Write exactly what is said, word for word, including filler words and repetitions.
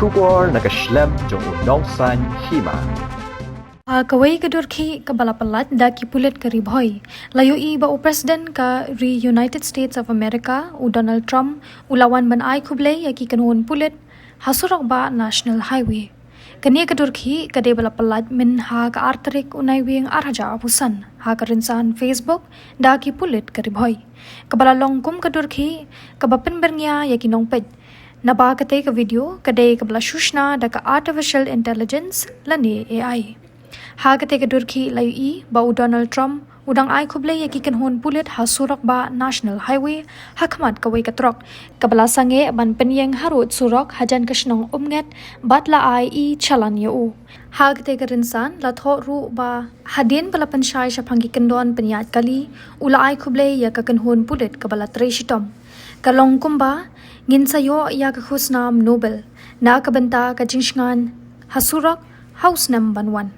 Khubor na ka shlem jong u nongsan hima. Ha kawei ka dur khih kaba la pyllait da ki pulit ka Ri Bhoi, la ïohi ba u President ka Ri United States of America, u Donald Trump, u la wan ban ai khublei ïa ki kynhun pulit ha surok bah National Highway. Kane ka dur khih ka dei ba la pyllait mynha ka ar tarik u Naiwieng ar hajar arphew san, ha ka rynsan Facebook da ki pulit ka Ri Bhoi, kaba la long kum ka dur khih kaba pynbyrngia ïa ki nongpeit. Naba katei ka video ka dei kaba la shushna da ka artificial intelligence lane A I. Ha katei ka dur khih la ïohi ba u Donald Trump u dang ai khublei ïa ki kynhun pulit ha surok bah National Highway ha khmat kawei ka trok kaba la sangeh ban pynïeng harud surok hajan ka shnong Umnget bad la ai i challan ïa u. Ha katei ka rynsan la thoh ruh ba hadien ba la pynshai shaphang ki kyndon pynïaid kali, u la ai khublei ïa ka kynhun pulit kaba la trei shitom. Ka long kumba ngin sa ïoh ïa ka khusnam Nobel na ka bynta ka jingshngaiñ ha surok ha u snem ban wan.